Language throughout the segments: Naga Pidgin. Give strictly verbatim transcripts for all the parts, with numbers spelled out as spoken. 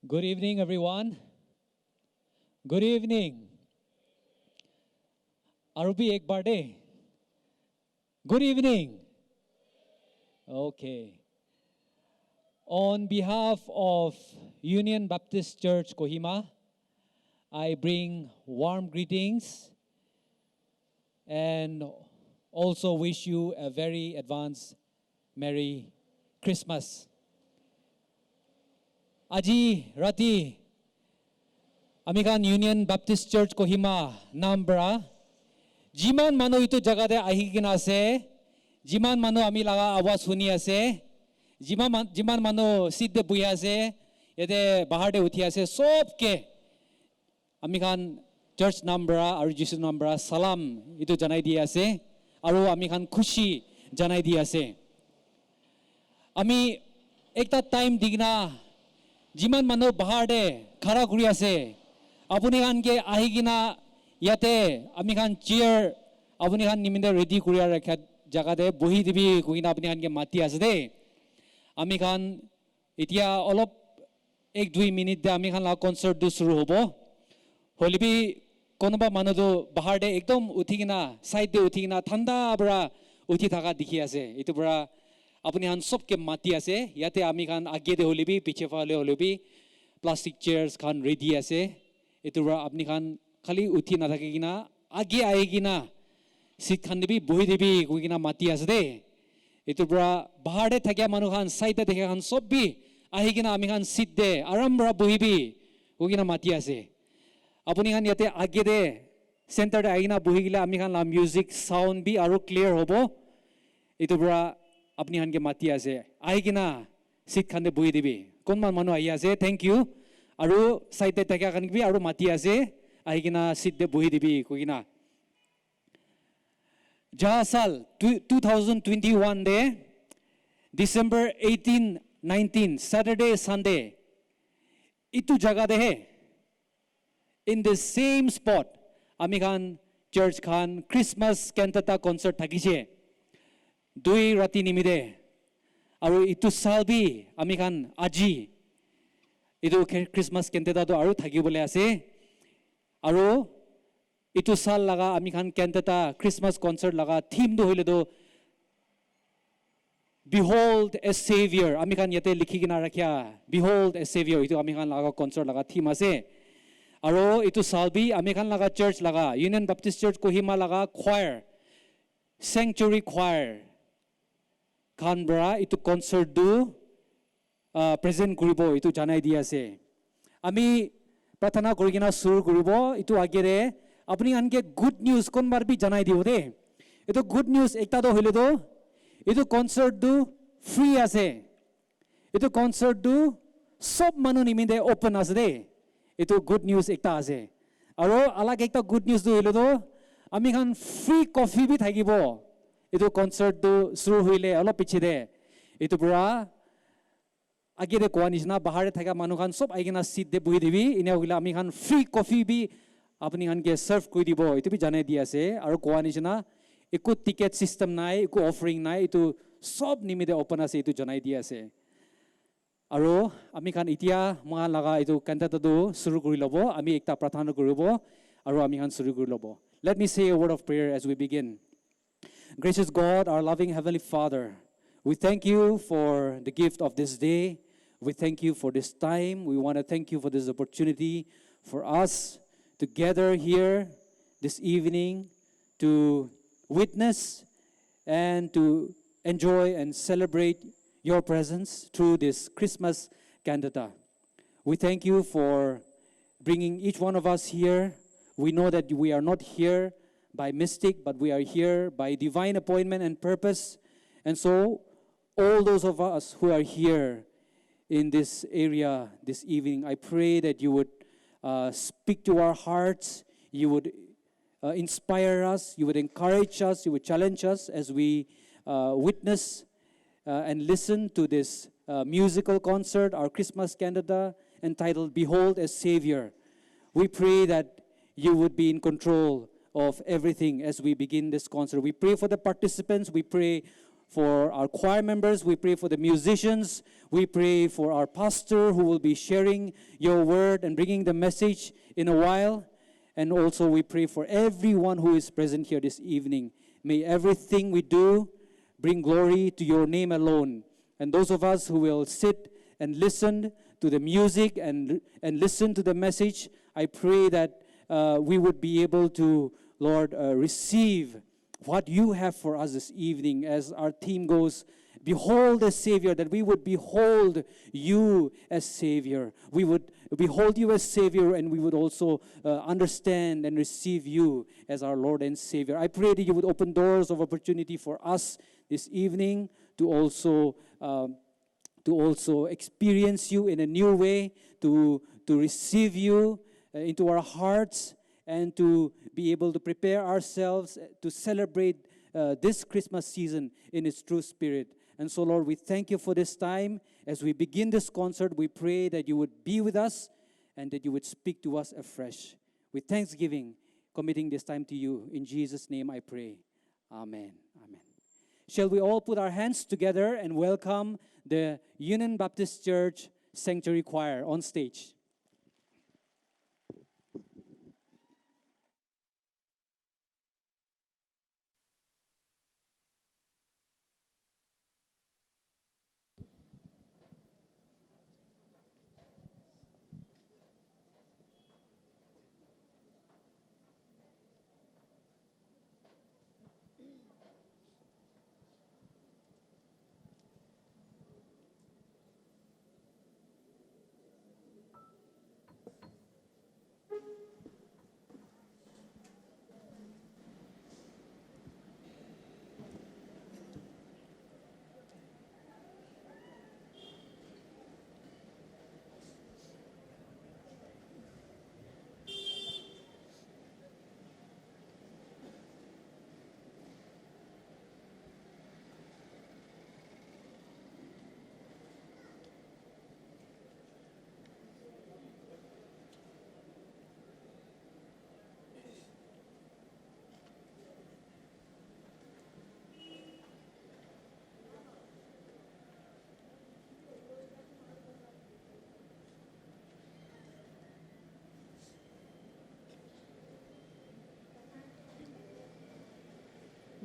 Good evening, everyone. Good evening. Aru bi ek bar de. Good evening. Okay. On behalf of Union Baptist Church Kohima, I bring warm greetings and also wish you a very advance Merry Christmas. Aji rati ami khan Union Baptist Church Kohima nam para jiman manu itu jaga te ahi kena ase, jiman manu ami laga awaz huni ase, jiman man- jiman manu seat te buhi ase, yate bahar te uthi ase, sob ke ami khan church nam para aru Jisu nam para salam itu janai di ase aru ami khan khushi janai di ase. Ami ekta time di kena jiman manu bahar te khara kuri ase, apuni khan ke ahi kena yate ami khan chair apuni khan nimite ready kuri rakha jaga te bohi dibi koi kena apuni khan ke mati ase de. Ami khan Etia olop ek dui minute te ami khan la concert tu shuru hobo. Hoile bi konoba manu tu bahar te ekdom uthi kena, side te uthi kena thanda para uthi thaka dikhi ase. Etu para apuni khan sob ke mati ase. Yate ami khan age te hoile bi, piche phale hoile bi plastic chairs khan ready ase. Etu para apni khan khali uthi nathaki kena age ahi kena seat khan te bi bohi dibi koi kena mati ase de. Etu para bahar te thakia manu khan, side te thakia khan sob bi ahi kena ami khan seat te aram para bohi bi koi kena mati ase. Apuni khan yate age te center te ahi kena bohi kena ami khan la music sound bi aru clear hobo. Etu para apni khan ke mati ase. Ahi kena seat khan te bohi dibi. Konman manu ahi ase, thank you. Aru side te thakia khan bi aru mati ase, ahi kena seat te bohi dibi koi kena. Ja sal tu- two thousand twenty-one te December eighteen, nineteen, Saturday, Sunday, itu jaga te he, in the same spot, ami khan church khan Christmas cantata concert thakise. Dui rati nimite. Aru itu sal bi ami khan aji itu Christmas cantata tu aru thaki bole ase. Aru itu sal laga ami khan cantata Christmas concert laga theme tu hoile tu Behold a Savior. Ami khan yate likhi kena rakhia, Behold a Savior. Itu ami khan laga concert laga theme ase. Aro itu sal bi ami khan laga church laga Union Baptist Church Kohima laga choir, Sanctuary Choir khan para itu concert tu, ah, present kuribo, itu janai di ase. Ami prarthana kuri kena shuru kuribo. Itu agere apni khan ke good news konbar bi janai dibo de. Itu good news ekta to hoile to, itu concert tu free ase. Itu concert tu sob manu nimite open ase de. Itu good news ekta ase. Aro alag ekta good news tu hoile to, ami khan free coffee bi thakibo. Itu concert tu shuru hoile olop piche de. Itu pura age te koa nishina, bahar te thaka manu khan sob ahi kena seat te buhi dibi. Enia hoile ami khan free coffee bi apni khan ke serve kuri dibo, etu bi janai di ase. Aro koa nishina, eku ticket system nai, eku offering nai, etu sob nimite open ase, etu janai di ase. Aro ami khan itia moikhan laga etu cantata tu shuru kuri lobo, ami ekta prarthana kuribo, aro ami khan shuru kuri lobo. Let me say a word of prayer as we begin. Gracious God, our loving Heavenly Father, we thank you for the gift of this day. We thank you for this time. We want to thank you for this opportunity for us to gather here this evening to witness and to enjoy and celebrate your presence through this Christmas cantata. We thank you for bringing each one of us here. We know that we are not here by mistake, but we are here by divine appointment and purpose. And so, all those of us who are here in this area this evening, I pray that you would, uh, speak to our hearts, you would uh, inspire us, you would encourage us, you would challenge us as we, uh, witness, uh, and listen to this, uh, musical concert, our Christmas cantata entitled Behold a Savior. We pray that you would be in control of everything as we begin this concert. We pray for the participants. We pray for our choir members. We pray for the musicians. We pray for our pastor who will be sharing your word and bringing the message in a while. And also, we pray for everyone who is present here this evening. May everything we do bring glory to your name alone. And those of us who will sit and listen to the music and, and listen to the message, I pray that uh, we would be able to, Lord, uh, receive what you have for us this evening, as our theme goes, "Behold a Savior," that we would behold you as Savior. We would behold you as Savior, and we would also uh, understand and receive you as our Lord and Savior. I pray that you would open doors of opportunity for us this evening to also um, to also experience you in a new way, to, to receive you uh, into our hearts, and to be able to prepare ourselves uh, to celebrate uh, this Christmas season in its true spirit. And so, Lord, we thank you for this time. As we begin this concert, we pray that you would be with us and that you would speak to us afresh. With thanksgiving, committing this time to you. In Jesus' name I pray. Amen. Amen. Shall we all put our hands together and welcome the Union Baptist Church Sanctuary Choir on stage?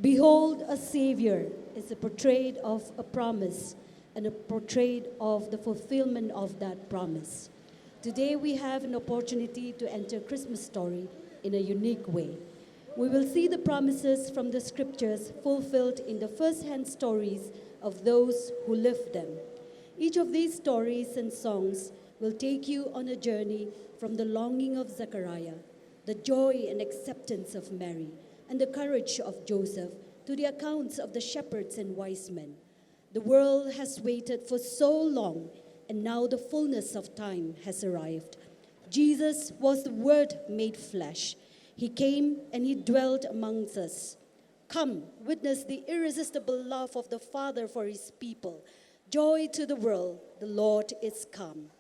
Behold, a Savior is a portrait of a promise and a portrait of the fulfillment of that promise. Today, we have an opportunity to enter Christmas story in a unique way. We will see the promises from the scriptures fulfilled in the first-hand stories of those who lived them. Each of these stories and songs will take you on a journey from the longing of Zechariah, the joy and acceptance of Mary, and the courage of Joseph, to the accounts of the shepherds and wise men. The world has waited for so long, and now the fullness of time has arrived. Jesus was the Word made flesh. He came and he dwelt amongst us. Come, witness the irresistible love of the Father for his people. Joy to the world, the Lord is come.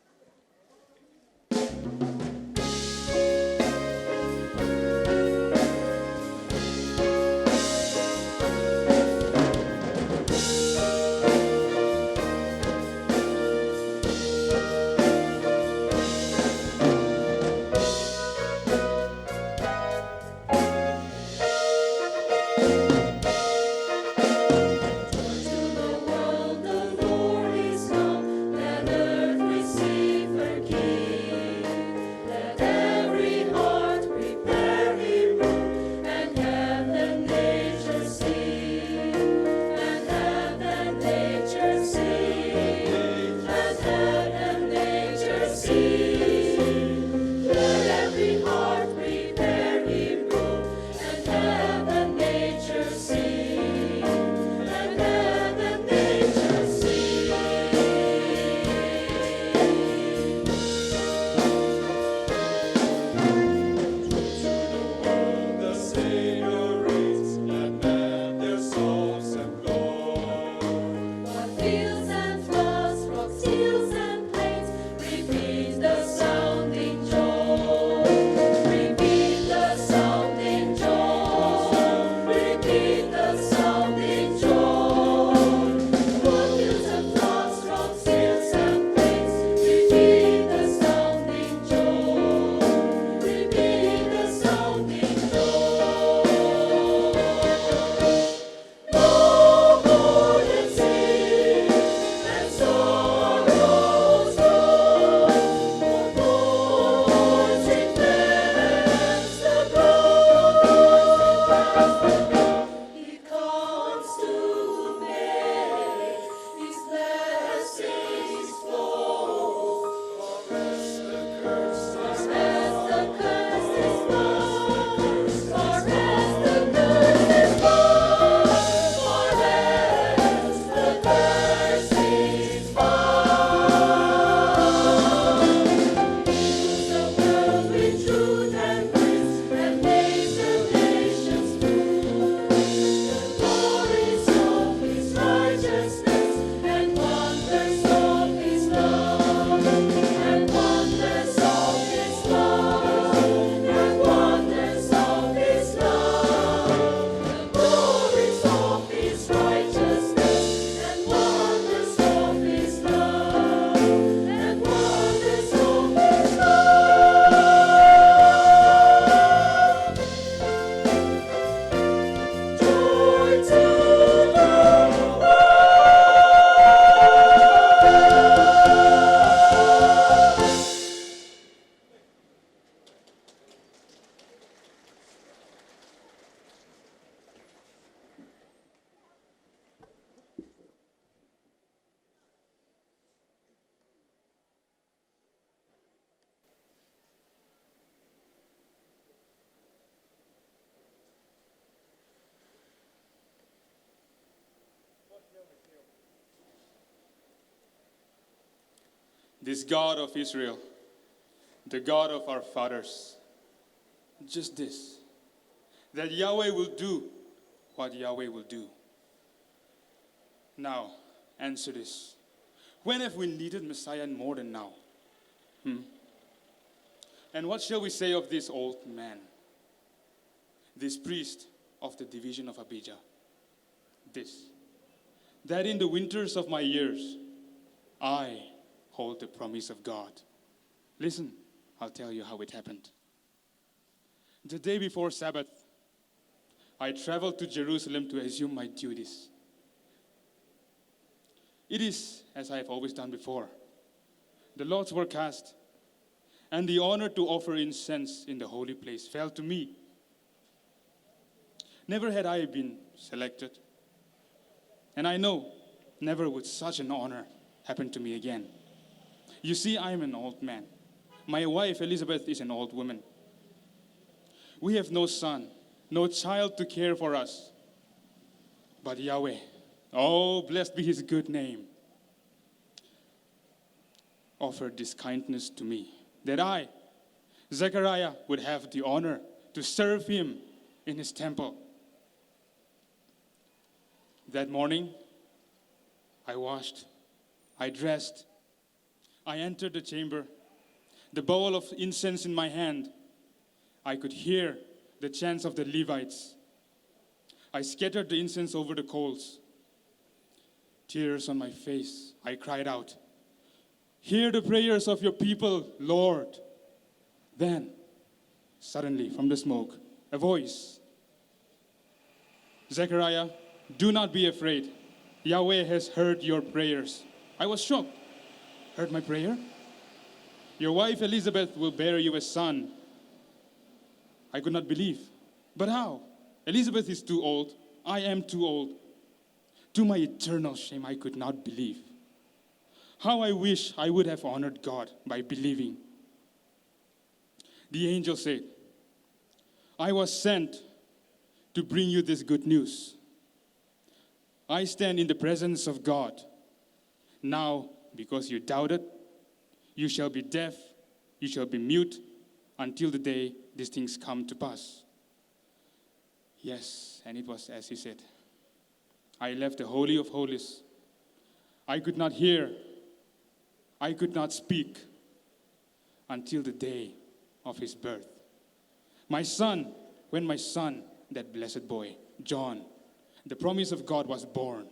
This God of Israel, the God of our fathers, just this, that Yahweh will do what Yahweh will do. Now, answer this. When have we needed Messiah more than now? Hmm? And what shall we say of this old man, this priest of the division of Abijah? This, that in the winters of my years, I hold the promise of God. Listen, I'll tell you how it happened. The day before Sabbath, I traveled to Jerusalem to assume my duties. It is as I have always done before. The lots were cast, and the honor to offer incense in the holy place fell to me. Never had I been selected, and I know never would such an honor happen to me again. You see, I am an old man. My wife Elizabeth is an old woman. We have no son, no child to care for us. But Yahweh, oh, blessed be his good name, offered this kindness to me, that I, Zechariah, would have the honor to serve him in his temple. That morning, I washed, I dressed, I entered the chamber, the bowl of incense in my hand. I could hear the chants of the Levites. I scattered the incense over the coals. Tears on my face, I cried out, "Hear the prayers of your people, Lord." Then, suddenly, from the smoke, a voice, "Zechariah, do not be afraid. Yahweh has heard your prayers." I was shocked. "Heard my prayer? Your wife Elizabeth will bear you a son." I could not believe. "But how? Elizabeth is too old. I am too old." To my eternal shame, I could not believe. How I wish I would have honored God by believing. The angel said, "I was sent to bring you this good news. I stand in the presence of God. Now, because you doubted, you shall be deaf, you shall be mute until the day these things come to pass." Yes, and it was as he said. I left the Holy of Holies. I could not hear, I could not speak until the day of his birth. My son, when my son, that blessed boy, John, the promise of God was born.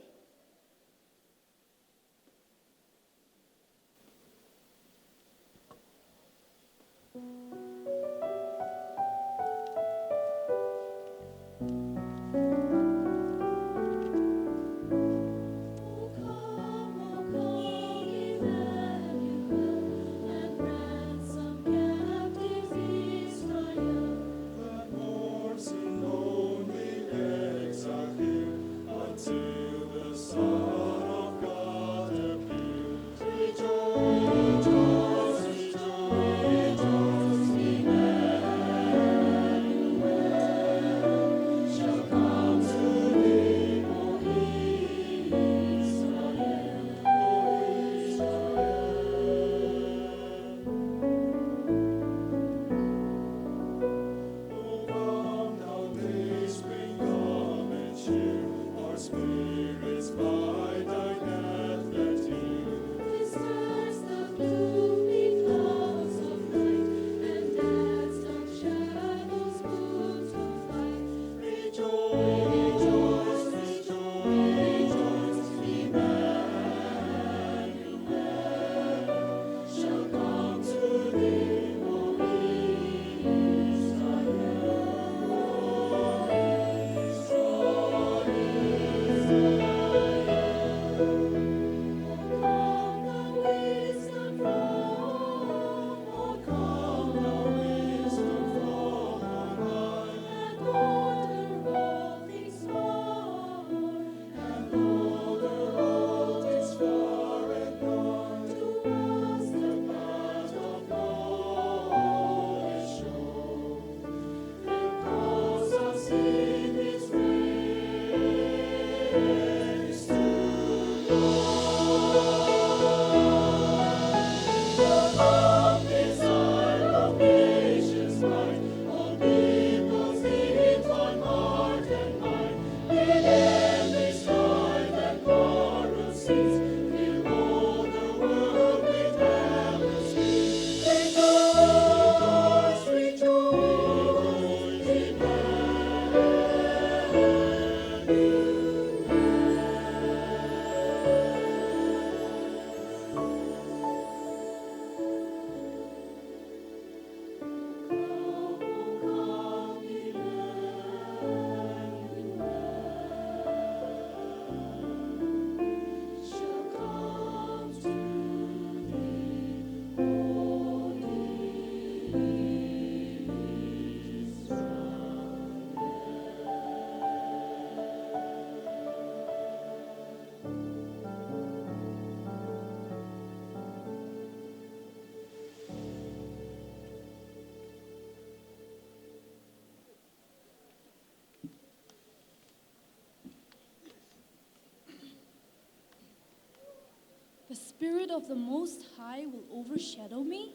The Spirit of the Most High will overshadow me?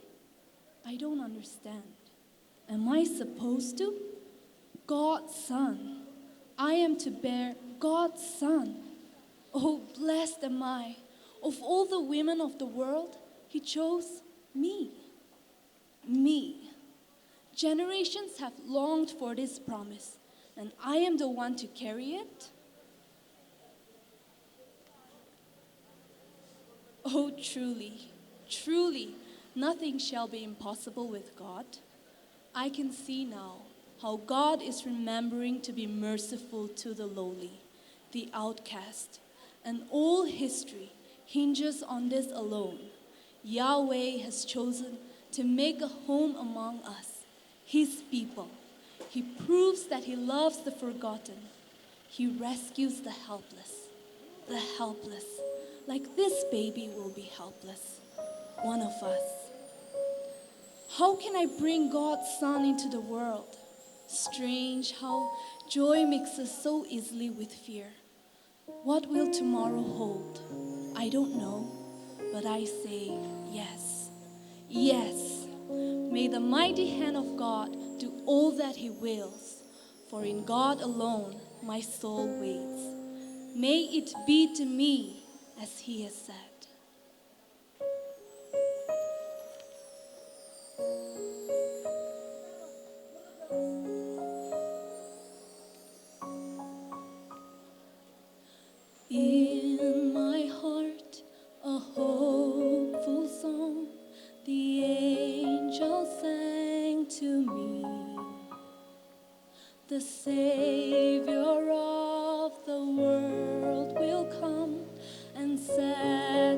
I don't understand. Am I supposed to? God's Son. I am to bear God's Son. Oh, blessed am I. Of all the women of the world, He chose me. Me. Generations have longed for this promise, and I am the one to carry it. Oh, truly, truly, nothing shall be impossible with God. I can see now how God is remembering to be merciful to the lowly, the outcast, and all history hinges on this alone. Yahweh has chosen to make a home among us, His people. He proves that He loves the forgotten. He rescues the helpless. The helpless. Like this baby will be helpless. One of us. How can I bring God's Son into the world? Strange how joy mixes so easily with fear. What will tomorrow hold? I don't know, but I say yes. Yes. May the mighty hand of God do all that He wills, for in God alone my soul waits. May it be to me as He has said. In my heart, a hopeful song the angels sang to me. The Savior of the world will come and set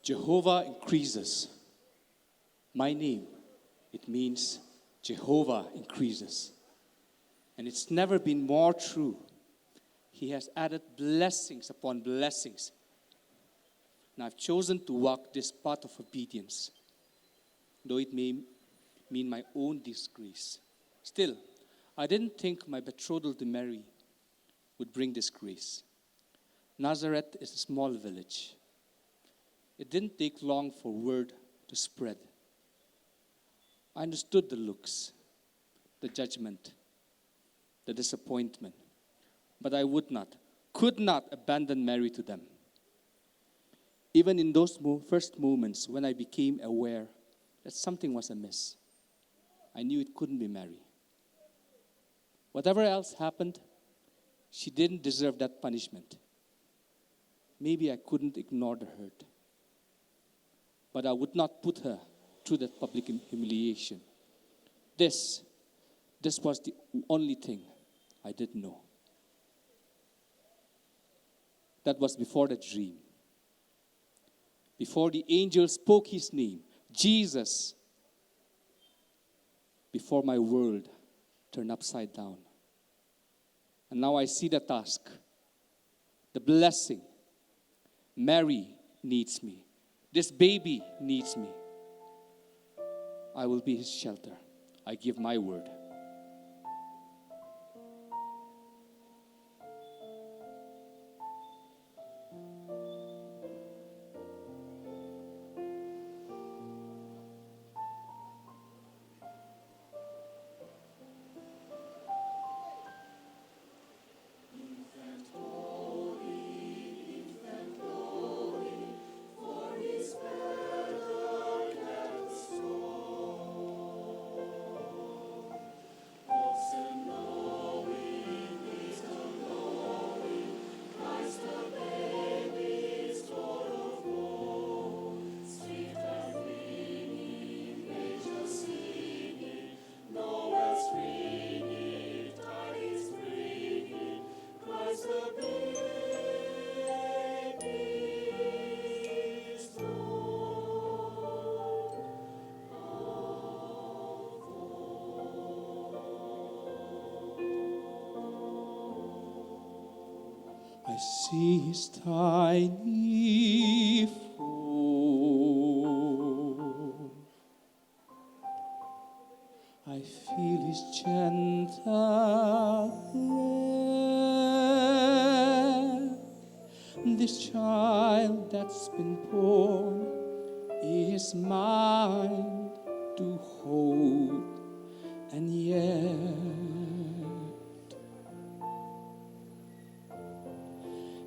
Jehovah increases. My name, it means Jehovah increases. And it's never been more true. He has added blessings upon blessings. And I've chosen to walk this path of obedience, though it may mean my own disgrace. Still, I didn't think my betrothal to Mary would bring disgrace. Nazareth is a small village. It didn't take long for word to spread. I understood the looks, the judgment, the disappointment, but I would not, could not abandon Mary to them. Even in those mo- first moments when I became aware that something was amiss, I knew it couldn't be Mary. Whatever else happened, she didn't deserve that punishment. Maybe I couldn't ignore the hurt, but I would not put her through that public hum- humiliation. This, this was the only thing I did know. That was before the dream, before the angel spoke his name, Jesus, before my world turned upside down. And now I see the task, the blessing. Mary needs me. This baby needs me. I will be his shelter. I give my word. I see his tiny form. I feel his gentle breath. This child that's been born is mine to hold, and yet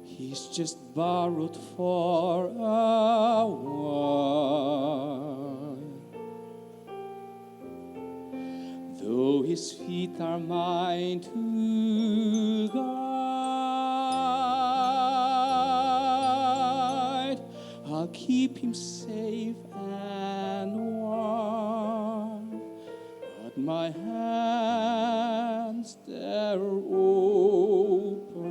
he's just borrowed for a while. Though his feet are mine to guide, I'll keep him safe and warm. But my hands, they're open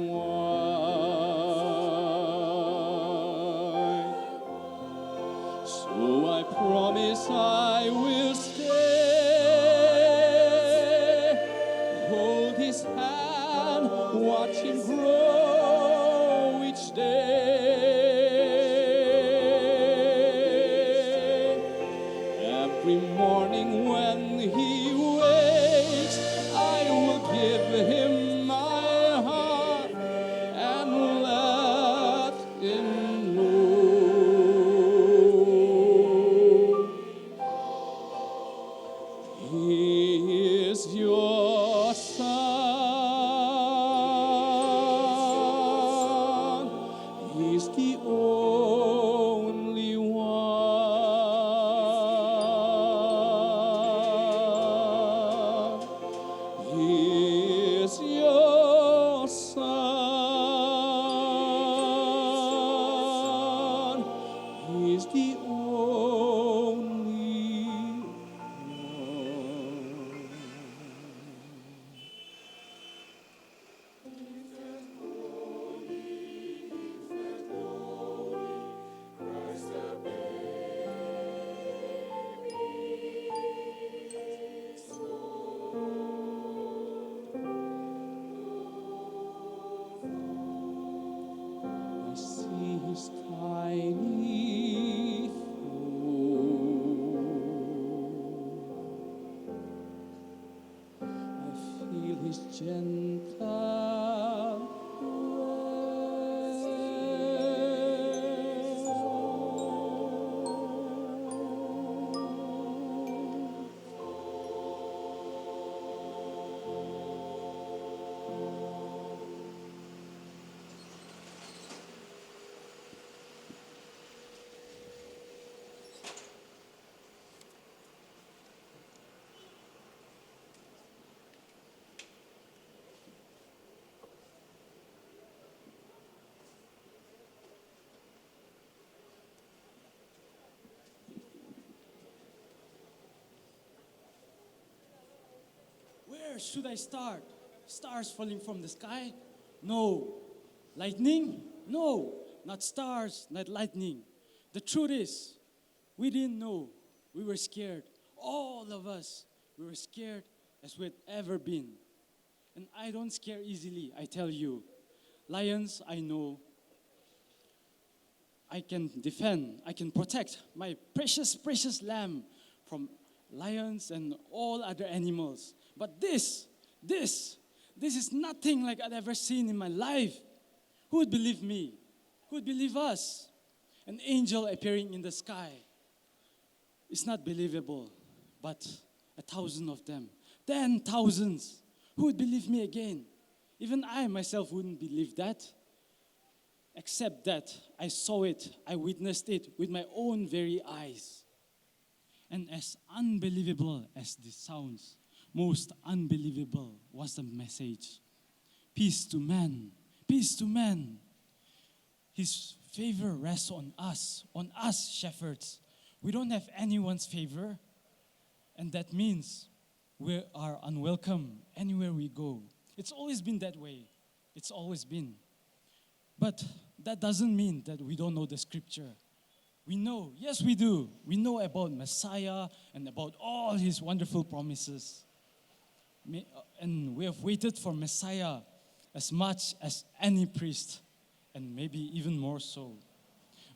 wide. So I promise I will stay. Hold his hand, watch him grow each day. Every morning when he wakes, I will give him my heart and let him know he is your son. He's the Where should I start? Stars falling from the sky? No. Lightning? No. Not stars, not lightning. The truth is, we didn't know. We were scared. All of us, we were scared as we'd ever been. And I don't scare easily, I tell you. Lions, I know. I can defend, I can protect my precious, precious lamb from lions and all other animals. But this, this, this is nothing like I'd ever seen in my life. Who would believe me? Who would believe us? An angel appearing in the sky. It's not believable, but a thousand of them, ten thousands, who would believe me again? Even I myself wouldn't believe that. Except that I saw it, I witnessed it with my own very eyes. And as unbelievable as this sounds, most unbelievable was the message. Peace to man, peace to man. His favor rests on us, on us shepherds. We don't have anyone's favor, and that means we are unwelcome anywhere we go. It's always been that way. It's always been. But that doesn't mean that we don't know the scripture. We know, yes, we do. We know about Messiah and about all his wonderful promises. May- uh, And we have waited for Messiah as much as any priest, and maybe even more so.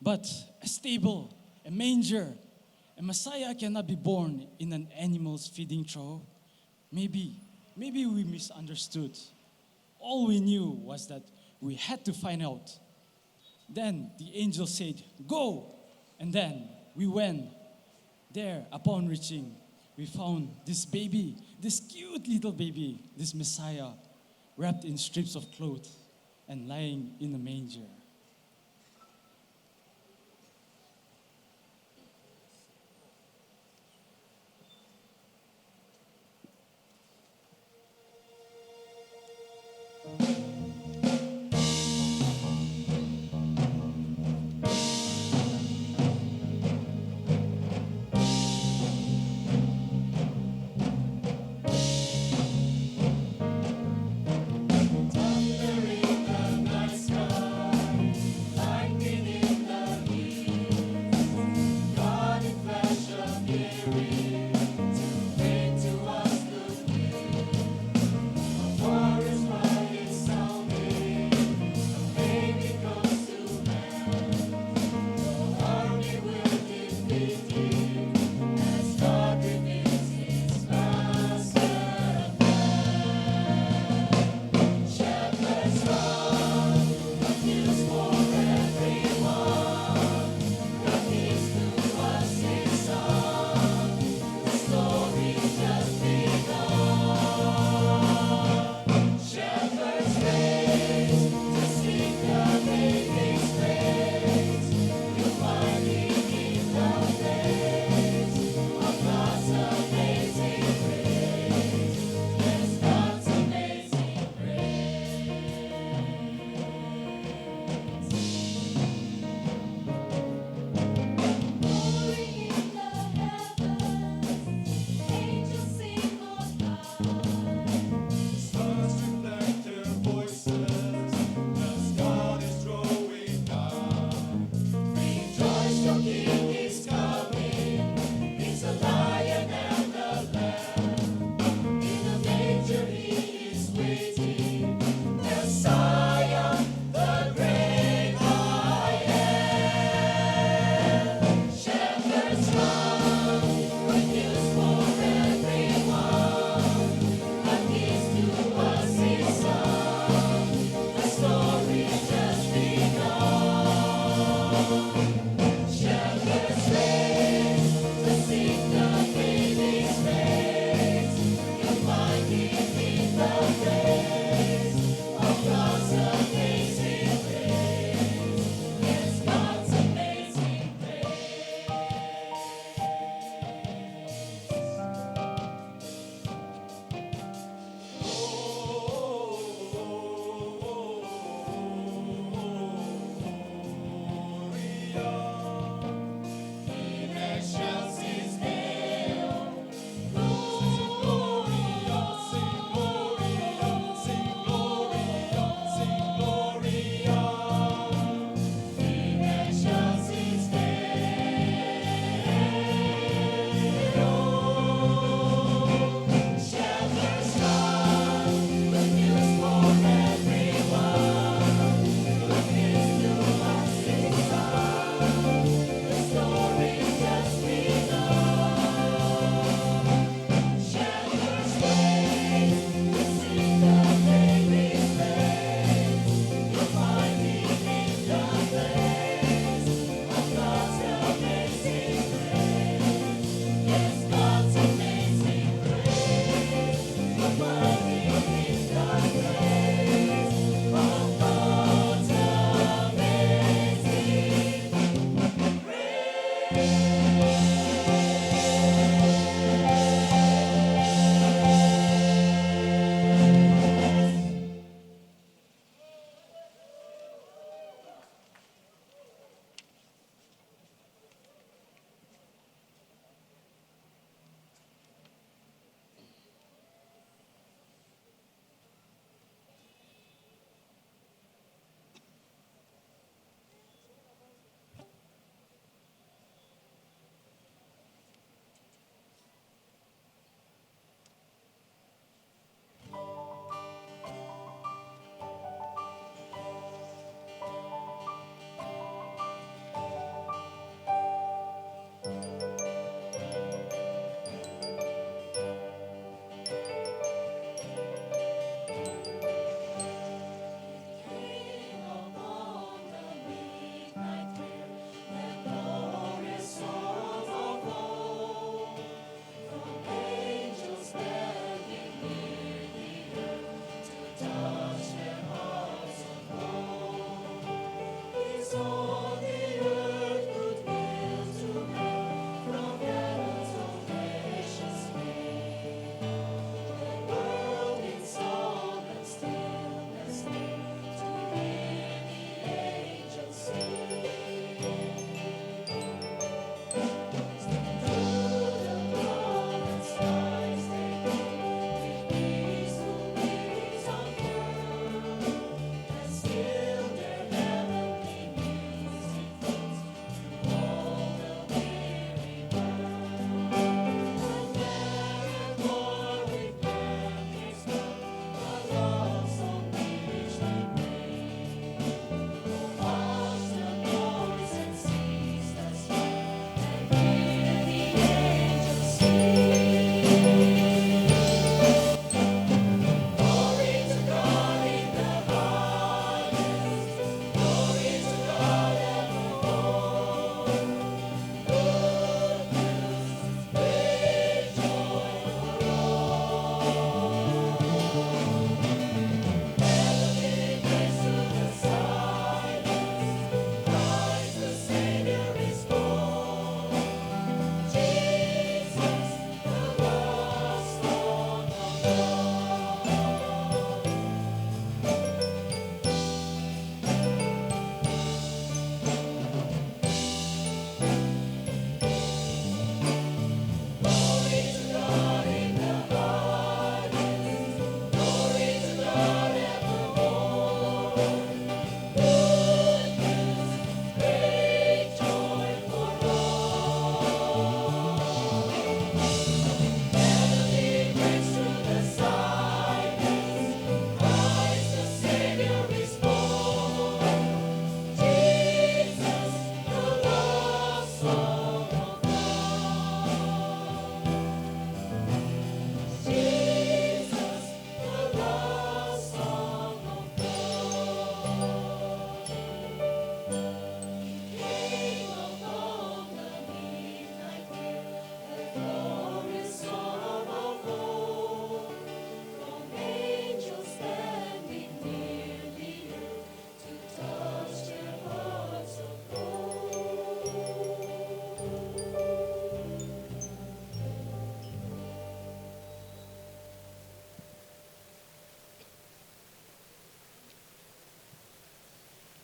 But a stable, a manger, a Messiah cannot be born in an animal's feeding trough. Maybe, maybe we misunderstood. All we knew was that we had to find out. Then the angel said, "Go!" And then we went. There, upon reaching, we found this baby, this cute little baby, this Messiah, wrapped in strips of cloth and lying in a manger.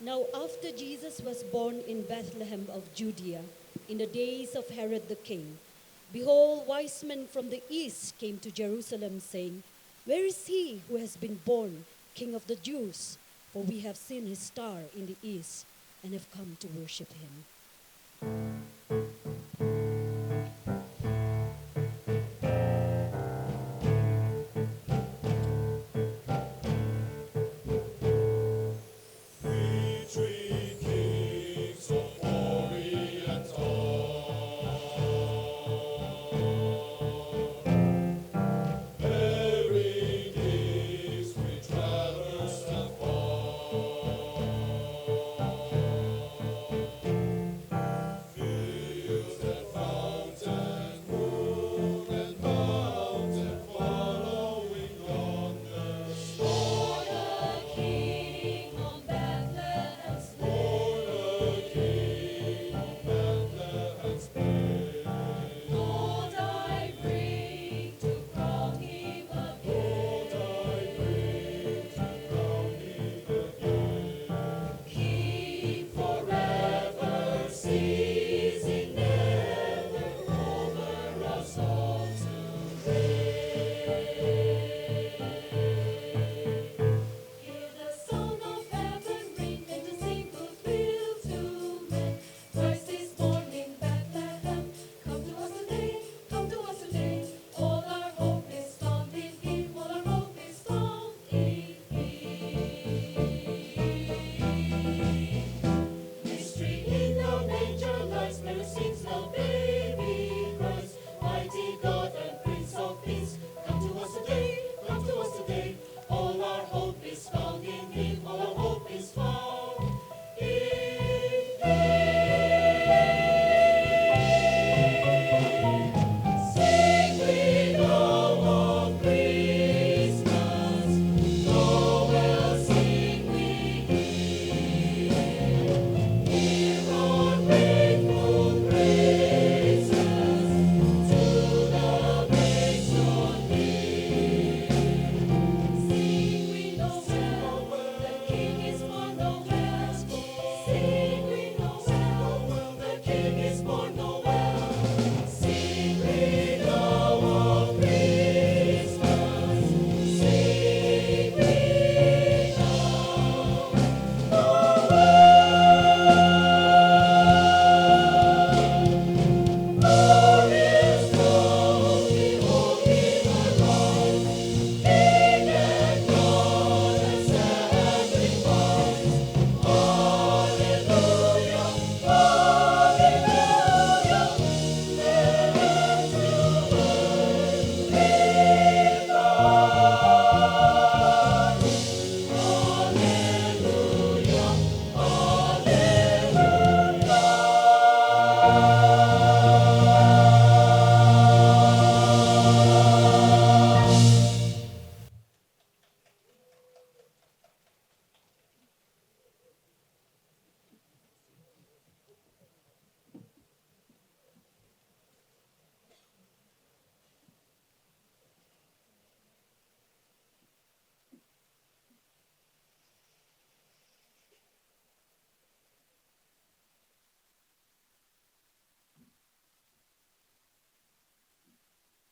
Now, after Jesus was born in Bethlehem of Judea, in the days of Herod the king, behold, wise men from the east came to Jerusalem, saying, "Where is he who has been born King of the Jews? For we have seen his star in the east and have come to worship him."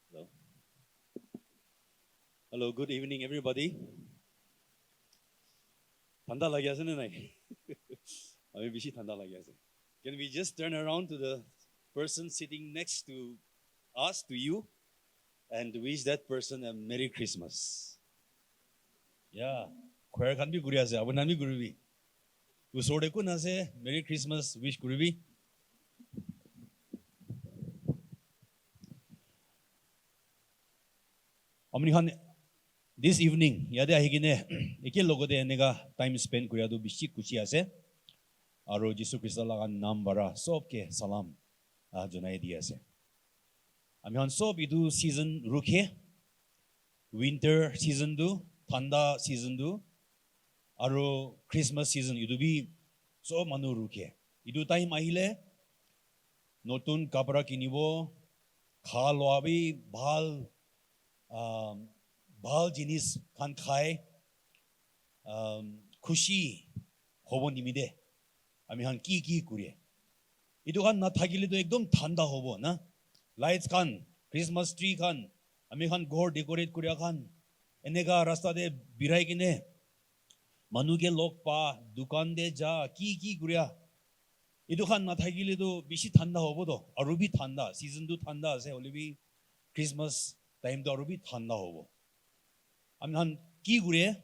Hello. Hello, good evening, everybody. Thanda lagi ase ne nai? Ami bishi thanda lagi ase. Can we just turn around to the person sitting next to us, to you, and wish that person a Merry Christmas? Yeah, choir khan bi kuri ase, apuni khan bi kuribi. Usor te kun ase, Merry Christmas wish kuribi. Apuni khan this evening yate ahi kene eke logote eneka time spend kuria tu bishi khushi ase. Aru Jisu Krista laga naam para sob ke salam, ah, janai di ase. Ami khan sob etu season rukhe, winter season tu, thanda season tu, aru Christmas season etu bi sob manu rukhe. Etu time ahile notun kapra kinibo, kha loa bi bhal, um, bhal jinis khan khai, um, khushi, hobo nimite ami khan ki ki kure? Etu khan nathakile tu ekdom thanda hobo na. Lights khan, Christmas tree khan, ami khan ghor decorate kuria khan, eneka rasta te birai kine manu ke log pa, dukan te ja, ki ki kuria, etu khan nathakile tu bishi thanda hobo to. Aru bi thanda, season tu thanda ase, hoile bi Christmas time tu aru bi thanda hobo. Ami khan ki kure?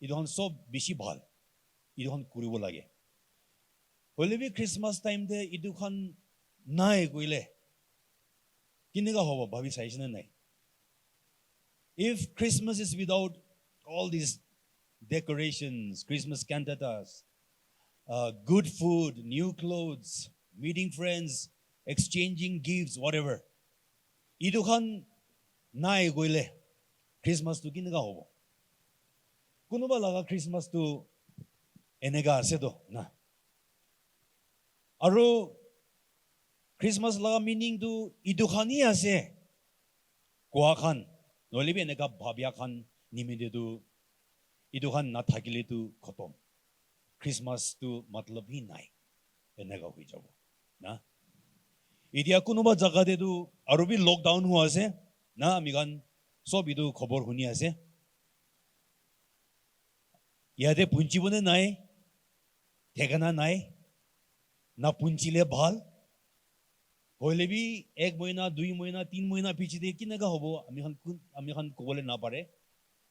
Etu khan sob bishi bhal, etu khan kuribo lage. Hoile bi Christmas time te etu khan nai koile kineka hobo, bhabi saishe na nai? If Christmas is without all these decorations, Christmas cantatas, uh, good food, new clothes, meeting friends, exchanging gifts, whatever, etu khan nai koile Christmas tu kineka hobo? Kunuba laga Christmas tu eneka ase to na. Aru Christmas laga meaning tu etu khan hi ase koa khan, nohoile bi eneka bhabia khan nimite tu etu khan nathakile tu khotom. Christmas tu matlab hi nai, eneka hoi jabo na. Etia kunuba jaga te tu aru bi lockdown hua ase na, ami khan sob etu khobor huni ase. Yate punchibo ne nai, thekana nai, na punchile bhal. Hoile bi ek moina, dui moina, tin moina piche te kineka hobo, ami khan kun, ami khan kobole napare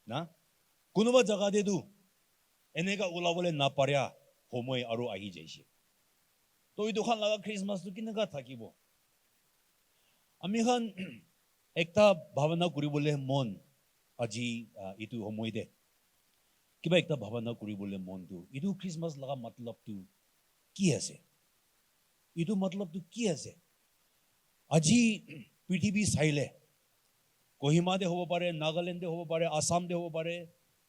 na. Kunuba jaga te tu eneka ulabole naparia homoi aru ahi jaise. To etu khan laga Christmas tu kineka thakibo? Ami khan ekta bhabana kuribole mon aji, ah, etu homoi te kiba ekta bhabana kuribole mon tu, etu Christmas laga matlab tu ki ase? Etu matlab tu ki ase? Aji prithibi saile, Kohima te hobo pare, Nagaland te hobo pare, Assam te hobo pare,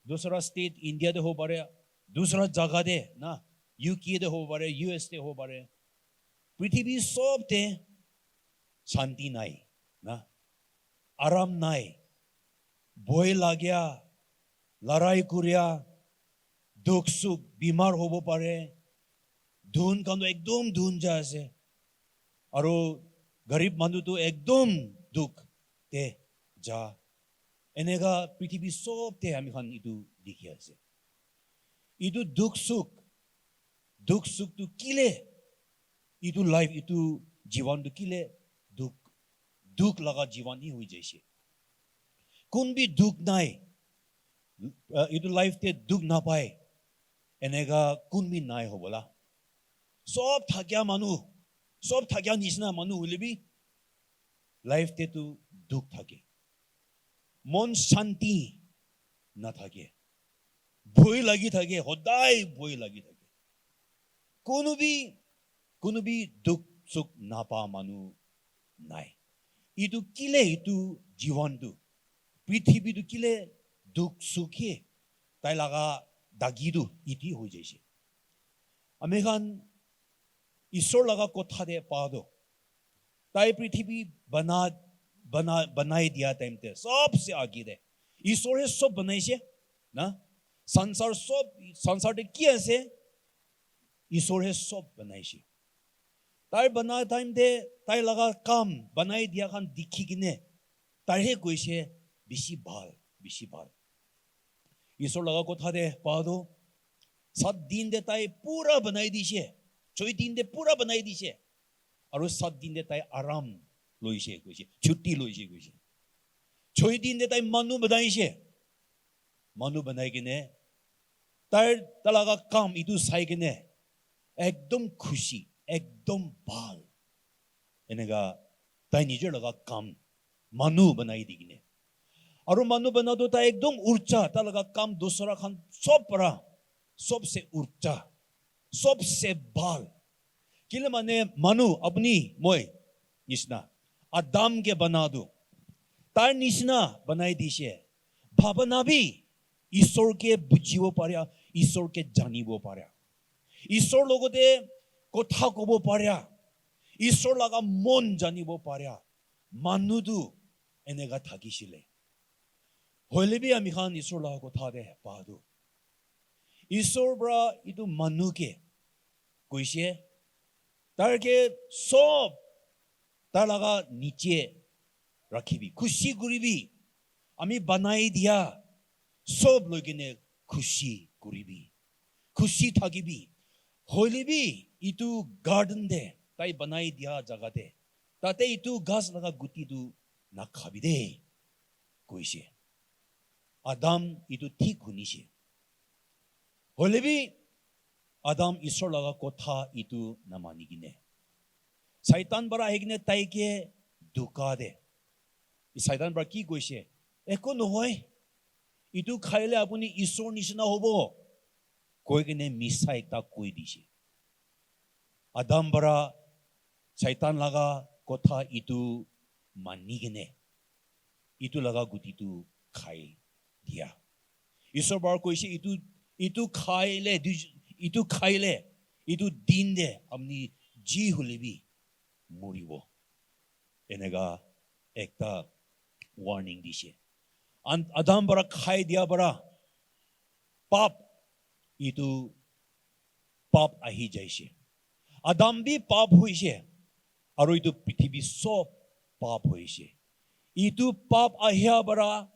dusra state India te hobo pare, dusra jaga te na, U K te hobo pare, U S te hobo pare, prithibi sob te shanti nai na, aram nai, bhoi lagia, larai kuria, dukh sukh, bimar hobo pare, dhun khan tu ekdom dhun ja ase, aru garib manu tu ekdom dukh te ja. Eneka prithibi sob te ami khan etu dikhi ase. Etu dukh sukh, dukh sukh tu kile, etu life, etu jiwan tu kile dukh, dukh laga jiwan hi hoi jaise. Kun bi dukh nai, uh, etu life te dukh napai, eneka kun bi nai hobola. Sob thakia manu, sob thakia nisna manu hoile bi life te tu dukh thake. Mon shanti nathake. Bhoi lagi thake, hodai bhoi lagi thake. Kunu bi, kunu bi dukh sukh napa manu nai. Etu kile etu jiwan tu, prithibi tu kile dukh sukh he, tai laga dagi tu iti hoi jaise. Ami khan Isor laga kotha te pa tu, tai prithibi bana, bana, banai dia time te, sobse age te, Isor he sob banaise, na? Sansar sob, sansar te ki ase? Isor he sob banaise. Tai bana time te, tai laga kam banai dia khan dikhi kine, tai he koise, "Bishi bhal, bishi bhal." Isor laga kotha te pa tu, sat din te tai pura banai dise, choi din te pura banai dise, aru sat din te tai aram loise koise, chutti loise koise. Choi din te tai manu banaise, manu banai kene, tai, tai laga kam itu sai kene, ekdom khushi, ekdom bhal. Eneka tai nijor laga kam manu banai di kene. Aru manu bana tu tai ekdom urcha, tai laga kam dusra khan sob para, sobse urcha, sobse bhal. Kile mane manu apni moi nisna, Adam ke bana tu, tar nisna banai dise. Bhabana bi Isor ke bujibo paria, Isor ke janibo paria, Isor logote kotha kobo paria, Isor laga mon janibo paria manu tu eneka thakisile. Hoile bi ami khan Isor laga kotha te pa tu, Isor para itu manu ke koise, tar ke sob tar laga niche rakhibi, khushi kuribi, ami banai dia sob loi kene khushi kuribi, khushi thakibi. Hoile bi itu garden te, tai banai dia jaga te, tate itu ghas laga guti tu nakhabi de, koise. Adam itu thik hunishe. Hoile bi Adam Isor laga kotha itu namani kine, Saitan para ahi kine tai ke duka de. Saitan para ki koise? Eko nohoi. Itu khaile apuni Isor nishina hobo, koi kene misa ekta koi dishe. Adam para Saitan laga kotha itu mani kene, itu laga guti tu khai dia. Isor bara koise, itu, itu khaile, itu khaile, itu din de apni ji hule bi muribo. Eneka ekta warning dishe. An-, Adam bara khai dia bara pap, itu pap ahi jaise. Adam bi pap hoise, aru itu prithibi sob pap hoise. Itu pap ahia bara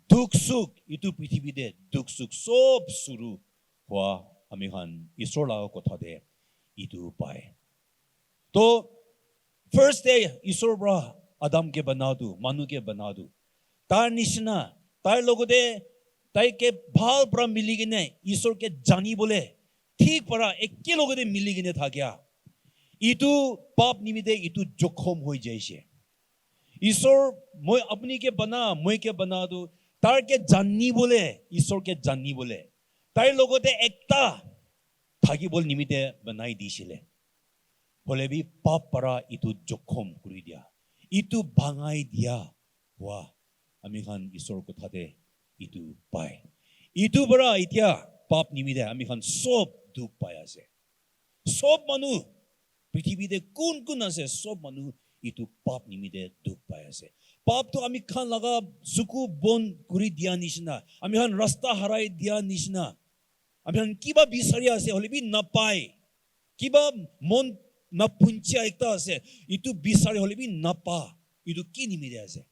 dukh sukh, itu prithibi de dukh sukh sob suru hua ami khan Isor laga kotha de itu pai. To first day Isor para Adam ke bana tu, manu ke bana tu, tar nishina, tar logote tai ke bhal para mili kene Isor ke jani bole, thik para ekelogote mili kene thakia, itu pap nimite itu jokhom hoi jaise. Isor, moi apni ke bana, moi ke bana tu, tar ke jani bole, Isor ke jani bole, tai logote ekta thaki bol nimite banai disile. Hole bi pap para itu jokhom kuri dia, itu bhangai dia hua ami khan Isor kotha de itu pai. Itu para itia pap nimite ami khan sob dukh pai ase. Sob manu, prithibi de kun kun ase, sob manu itu pap nimite dukh pai ase. Pap tu ami khan laga suku bon kuri dia nishina, ami khan rasta harai dia nishina, ami khan kiba bisari ase hole bi napai. Kiba mon napunchia ekta ase, itu bisari hole bi napa. Itu ki nimite ase?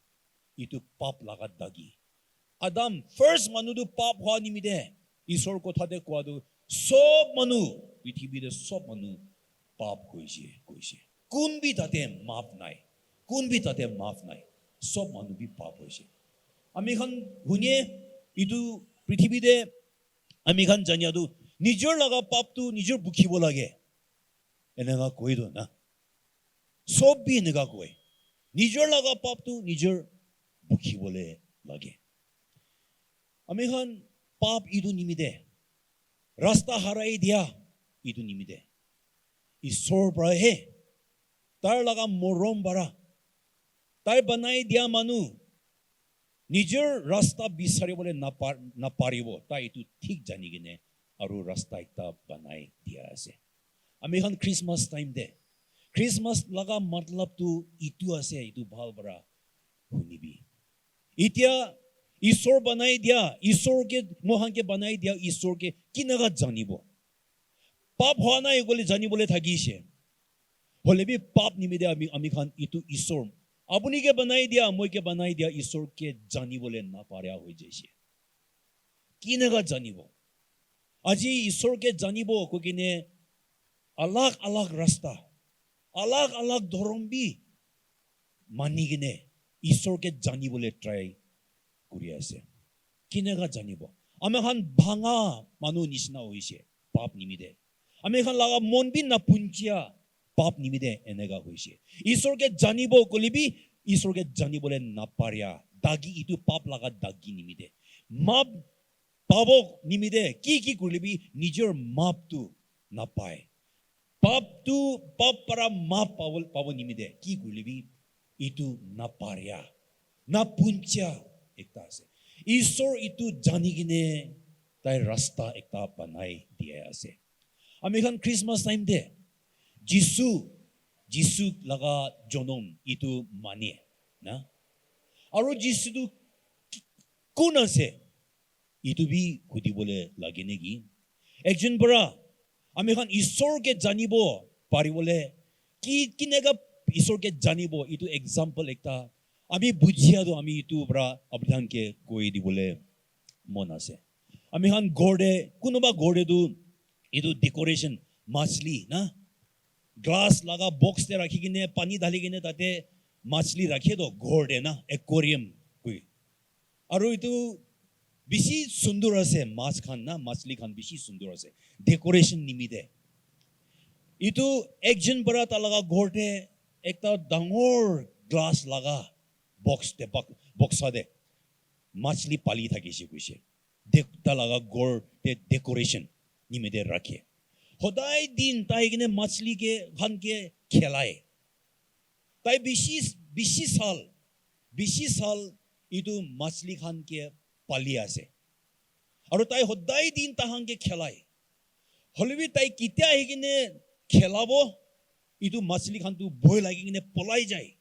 Itu pap laga dagi. Adam first manu tu pap hua nimite Isor kotha de koa tu sob manu, prithibi de sob manu pap hoise koise. Kun bi tate maaf nai. Kun bi tate maaf nai. Sob manu bi pap hoise. Ami khan hunie itu prithibi de ami khan jania tu nijor laga pap tu nijor bukhibo lage. Eneka koi tu na. Sob bi eneka koi. Nijor laga pap tu nijor bukhibole lage. Ami khan pap itu nimite, rasta harai dia itu nimite, Isor para he, tar laga morom para, tai banai dia manu, nijor rasta bisari bole napar-, naparibo, tai itu thik jani kene aru rasta ekta banai dia ase. Ami khan Christmas time de, Christmas laga matlab tu itu ase, itu bhal para hunibi. Itia Isor banai dia, Isor ke, mohan ke banai dia, Isor ke kinaka janibo? Pap hua nai kole janibole thakise. Hole bi pap nimite ami, ami khan itu Isor, apuni ke banai dia, moi ke banai dia Isor ke janibole naparia hoi jaise. Kinaka janibo? Aji Isor ke janibo koi kene alag alag rasta, alag alag dhorom bi mani kene Isor ke janibole try kuri ase. Kinaka janibo? Ami khan bhanga manu nishina hoise pap nimite. Ami khan laga mon bi napunchia pap nimite eneka hoise. Isor ke janibo kole bi Isor ke janibole naparia dagi, itu pap laga dagi nimite. Map pabo nimite ki ki kurile bi nijor map tu napai. Pap tu, pap para map pabo, pabo nimite ki kurile bi itu naparia, napunchia ekta ase. Isor itu jani kene tai rasta ekta banai dia ase. Ami khan Christmas time de Jisu, Jisu laga jonom itu mane na. Aru Jisu tu ki-, kun ase? Itu bi hudibole lage naki? Ekjon para ami khan Isor ke janibo paribole, ki kineka Isor ke janibo, itu example ekta ami bujia tu ami itu para apni khan ke koi dibole mon ase. Ami khan ghor te, kunuba ghor te tu itu decoration, machli na, glass laga box te rakhi kene, pani dhali kene tate machli rakhe to ghor te na, aquarium koi. Aru itu bishi sundur ase, mach khan na, machli khan bishi sundur ase, decoration nimite. Itu ekjon para ta laga ghor te ekta dangor glass laga box te, bak-, boxa te machli pali thakise koise. De-, ta laga ghor te decoration nimite rakhe. Hodai din tai kene machli ke, khan ke khelai. Tai bishi, bishi sal, bishi sal itu machli khan ke pali ase. Aru tai hodai din tahan ke khelai. Hoilebi tai ketia ahi kene khelabo, itu machli khan tu bhoi lagi kene polai jai.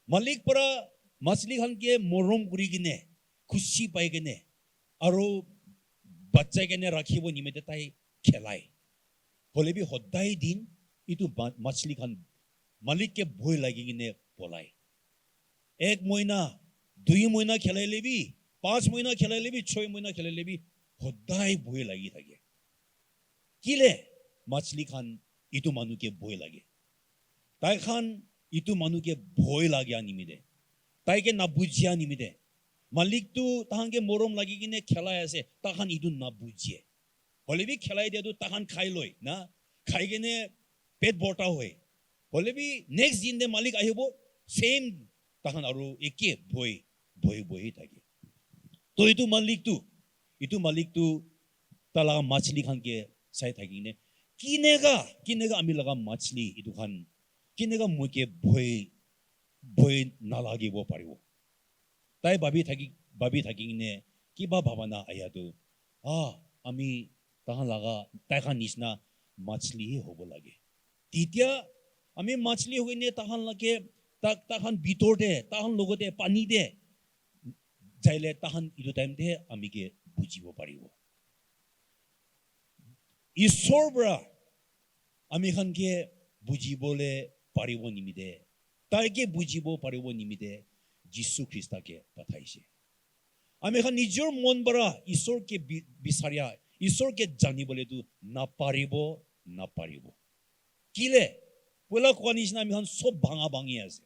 Malik para machli khan ke morom kuri kene, khushi pai kene, aru bachai kene rakhibo nimite tai khelai. Hoilebi hodai din itu ma-, machli khan malik ke bhoi lagi kene polai. Ek moina, dui moina khelai lebi, panch moina khelai lebi, choi moina khelai lebi, hodai bhoi lagi thake. Kile machli khan itu manu ke bhoi lage. Tai khan itu manu ke bhoi lage animite. Tai ke na bujia animite. Malik tu tahan ke morom lagi kene khelai ase, tahan itu na bujie. Hoilebi khelai dia tu tahan khai loi na, khai kene pet borta hoi. Hoilebi next din te malik ahibo, same tahan aru eke bhoi, bhoi, bhoi thake. To itu malik tu, itu malik tu ta laga machli khan ke sai thaki kene, kineka, kineka ami laga machli itu khan, kineka moi ke bhoi, bhoi nalagibo paribo. Tai bhabi thaki, bhabi thaki kene kiba bhabana aya tu, ah, ami tahan laga, tai khan nisna machli hi hobo lage. Titia ami machli hoine tahan lage, ta-, tahan bitor te, tahan logote pani te jaile tahan itu time te ami ke bujibo paribo. Isor para ami khan ke bujibole paribo nimite, tai ke bujibo paribo nimite Jisu Krista ke pathaise. Ami khan nijor mon para Isor ke bi-, bisaria, Isor ke janibole tu naparibo, naparibo. Kile, poila koa nisna ami khan sob bhanga bhangi ase.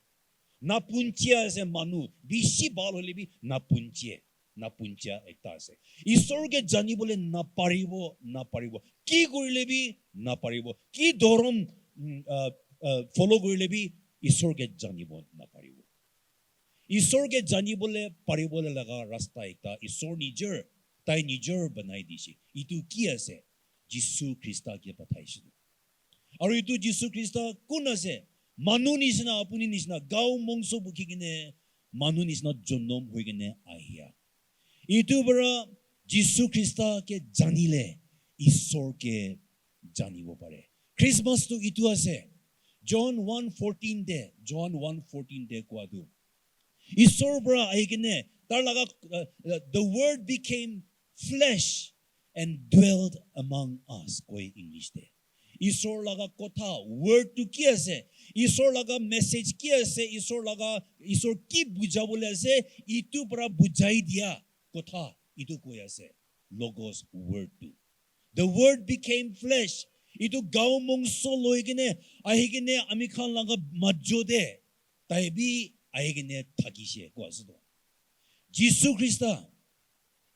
Napunchia ase manu, bishi bhal hoile bi napunchie, napunchia ekta ase. Isor ke janibole naparibo, naparibo. Ki korile bi naparibo. Ki dhorom, mm, ah, ah, follow korile bi Isor ke janibo naparibo. Isor ke janibole paribole laga rasta ekta Isor nijor, tai nijor banai dise. Itu ki ase? Jisu Krista ke pathaise. Aru itu Jisu Krista kun ase? Manu nisina, apuni nisina, gao mongso bukhi kene, manu nisina jonom hoi kene ahia. Itu para Jisu Krista ke janile, Isor ke janibo pare. Christmas tu itu ase. John one fourteen te, John one fourteen te koa tu. Isor para ahi kene, tar laga, uh, uh, "The word became flesh and dwelt among us," koi English te. Isor laga kotha, word tu ki ase? Isor laga message ki ase? Isor laga, Isor ki bujabole ase? Itu para bujai dia kotha, itu koi ase. Logos word tu. "The word became flesh." Itu gao mongso loi kene, ahi kene ami khan laga majo te, tai bi ahi kene thakise, koa ase to. Jisu Krista,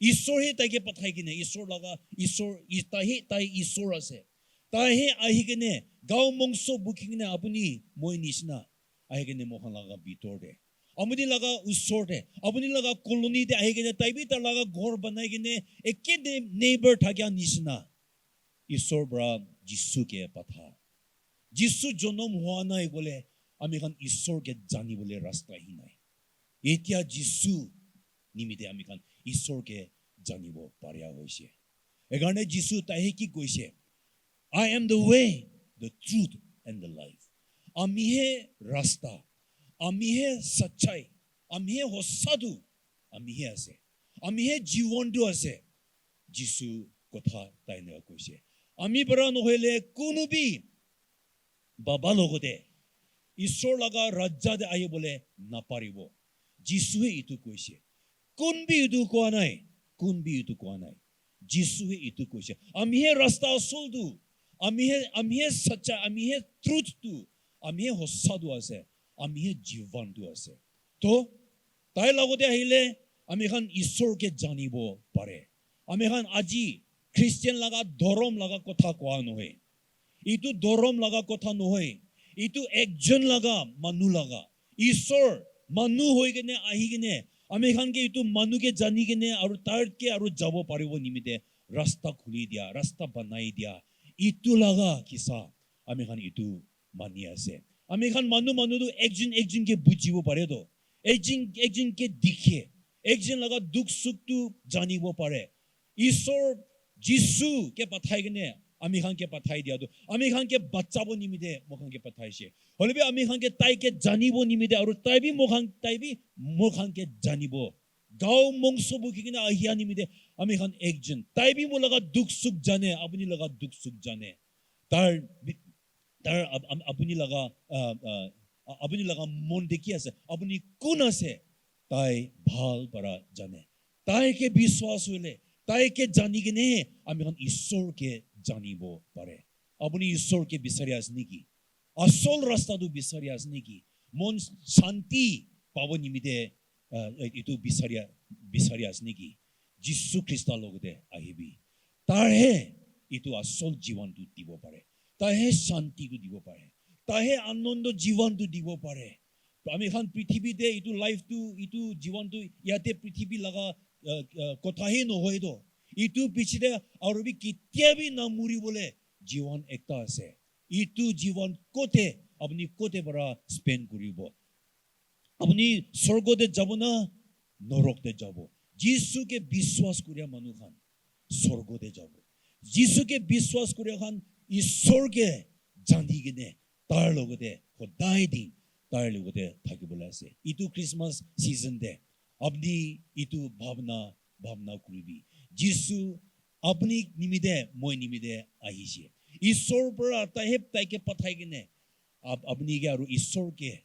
Isor he tai ke pathai kene, Isor laga, Isor, i-, tai he, tai Isor ase. Tai he ahi kene, gao mongso bukhi kene apuni moi nisina ahi kene moikhan laga bitor te, apuni laga usor te, apuni laga colony te ahi kene, tai bi tar laga ghor banai kene, eke ne-, neighbor thakia nisina Isor para Jisu ke patha. Jisu jonom hua nai koile, ami khan Isor ke janibole rasta hi nai. Etia Jisu nimite ami khan Isor ke janibo paria hoise. Ekarne Jisu tai he ki koise? "I am the way, the truth, and the life." Ami he rasta, ami he sachai, ami he hosa tu, ami he ase. Ami he jiwon tu ase. Jisu kotha tai eneka koise. Ami para nohoile kunu bi baba logote Isor laga rajya te ahibole naparibo. Jisue itu koise. Kun bi itu koa nai. Kun bi itu koa nai. Jisue itu koise. Ami he rasta asol tu. Ami he, ami he sacha, ami he truth tu. Ami he hosa tu ase. Ami he jivan tu ase. To, tai logote ahile, ami khan Isor ke janibo pare. Ami khan aji Christian laga dhorom laga kotha koa nohoi. Itu dhorom laga kotha nohoi. Itu ekjon laga manu laga. Isor manu hoi kene ahi kene ami khan ke itu manu ke jani kene aru tar ke aru jabo paribo nimite rasta khuli dia, rasta banai dia. Itu laga kisa ami khan itu mani ase. Ami khan manu manu tu ekjon ekjon ke bujibo pare to. Ekjon ekjon ke dikhe. Ekjon laga dukh sukh tu janibo pare. Isor Jisu ke pathai kene ami khan ke pathai dia tu. Ami khan ke bachabo nimite moi khan ke pathaise. Hoile bi ami khan ke tai ke janibo nimite aru tai bi moi khan, tai bi moi khan ke janibo. Gao mongso bukhi kene ahia nimite ami khan ekjon. Tai bi moi laga dukh sukh jane, apuni laga dukh sukh jane. Tar bi-, tar ap-, ap-, apuni laga, ah, ah, a-, apuni laga mon te ki ase? Apuni kun ase? Tai bhal para jane. Tai ke biswas hoile, tai ke jani kene ami khan Isor ke janibo pare. Apuni Isor ke bisari ase niki? Asol rasta tu bisari ase niki? Mon shanti pabo nimite, ah, itu bisari, bisari ase niki? Jisu Krista logote ahibi. Tar he itu asol jiwan tu dibo pare. Tai he shanti tu dibo pare. Tai he anondo jiwan tu dibo pare. Ami khan prithibi te itu life tu, itu jiwan tu yate prithibi laga, ah, ah, kotha he nohoi to. Itu piche te aru bi ketia bi na muri bole jiwan ekta ase. Itu jiwan kote, apuni kote para spend kuribo? Apuni sorgo te jabo na norok te jabo? Jisu ke biswas kuria manu khan sorgo te jabo. Jisu ke biswas kuria khan Isor ke jani kene tar logote hodai din tar logote thakibole ase. Itu Christmas season te apni itu bhabna, bhabna kuribi. Jisu apni nimite, moi nimite ahise. Isor para tai he tai ke pathai kene ap-, apni ke aru Isor ke,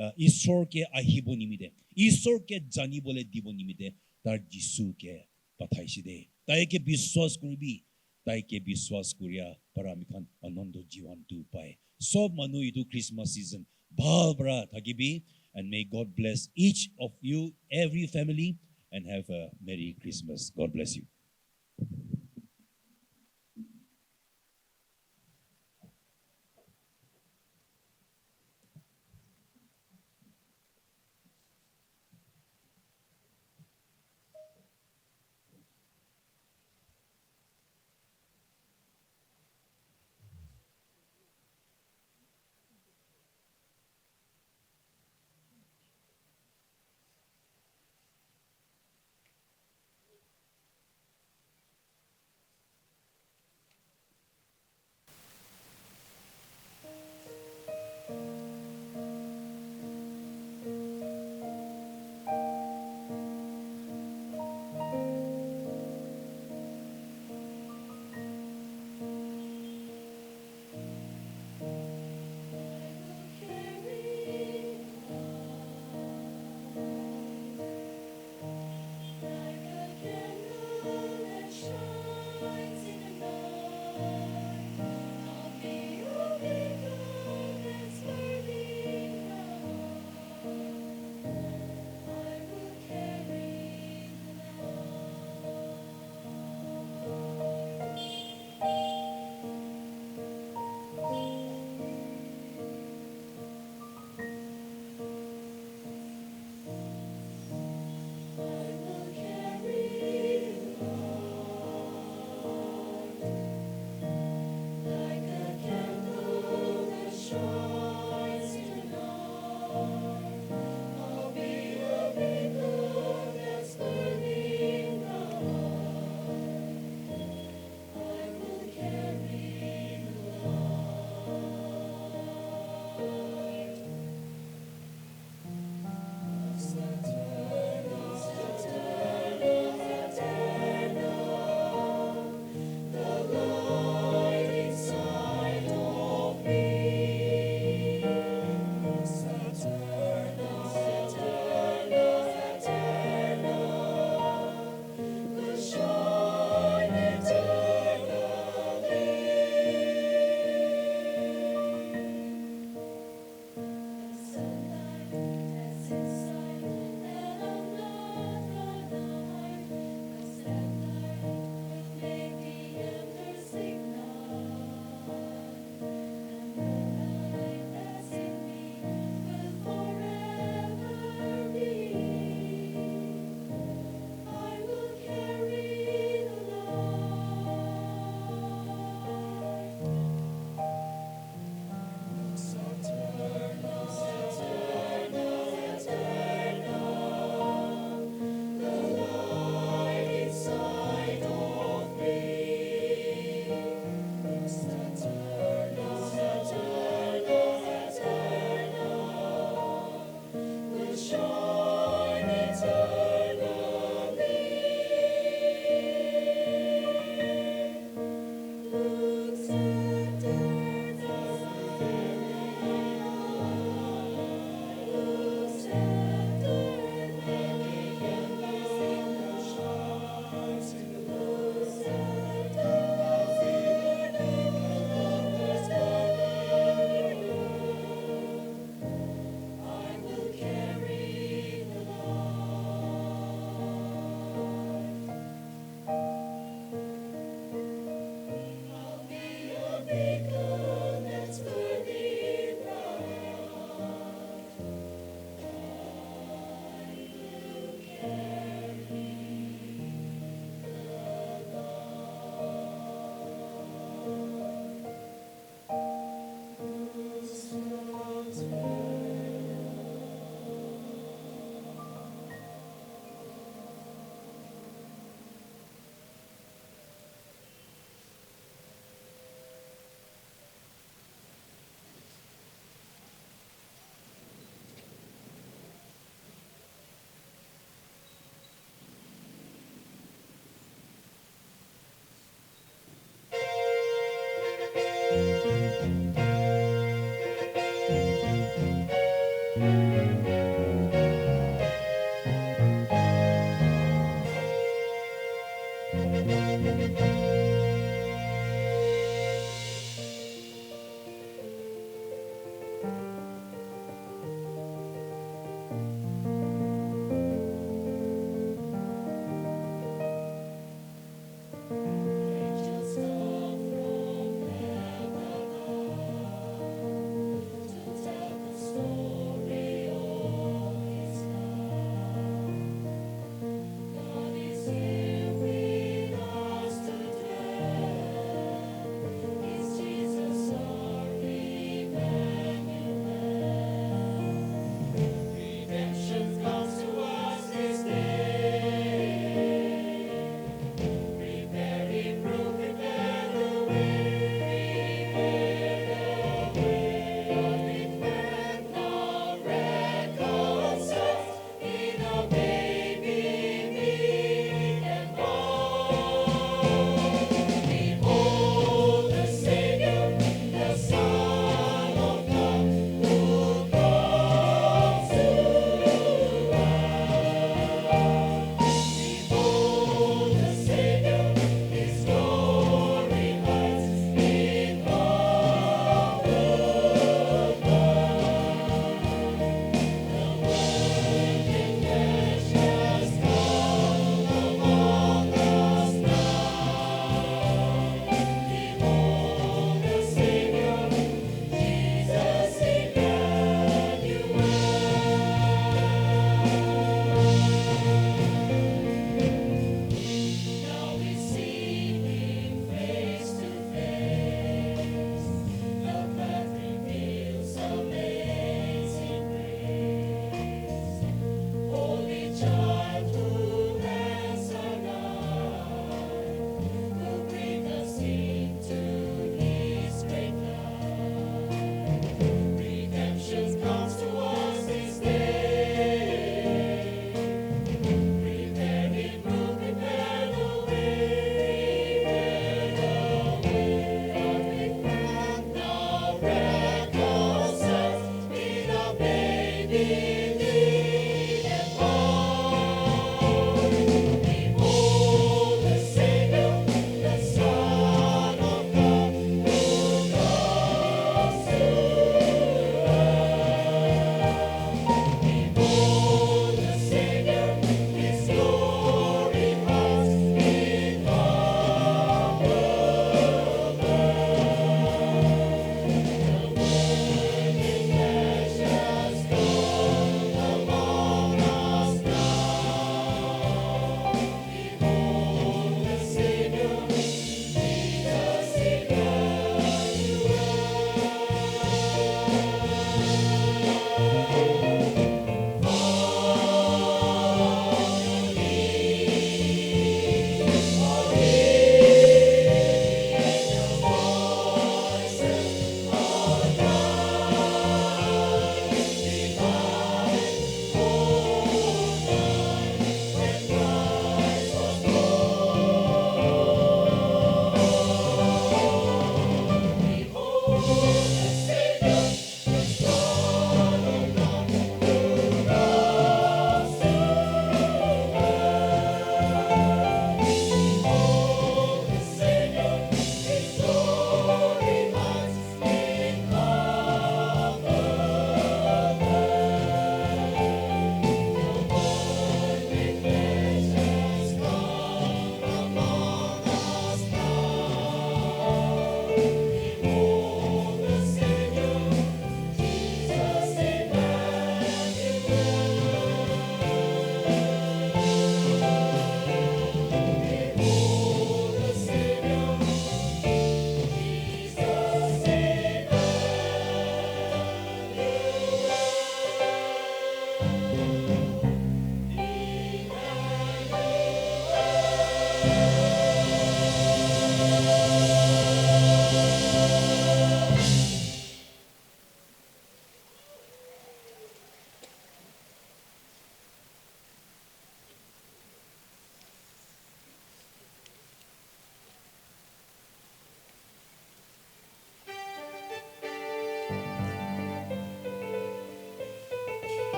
ah, Isor ke ahibo nimite, Isor ke janibole dibo nimite tar Jisu ke pathaise de. Tai ke biswas kuribi, tai ke biswas kuria para ami khan anondo jiwan tu pai. Sob manu itu Christmas season bhal para thakibi, and may God bless each of you, every family, and have a Merry Christmas. God bless you.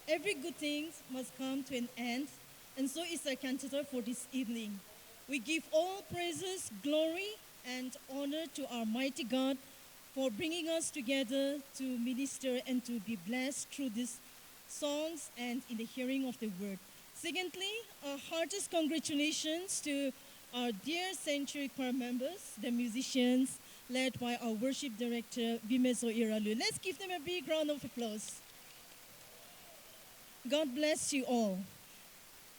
Every good thing must come to an end, and so is our cantata for this evening. We give all praises, glory, and honor to our mighty God for bringing us together to minister and to be blessed through these songs and in the hearing of the word. Secondly, our heartiest congratulations to our dear Sanctuary Choir members, the musicians, led by our worship director, Vimezo Iralu. Let's give them a big round of applause. God bless you all.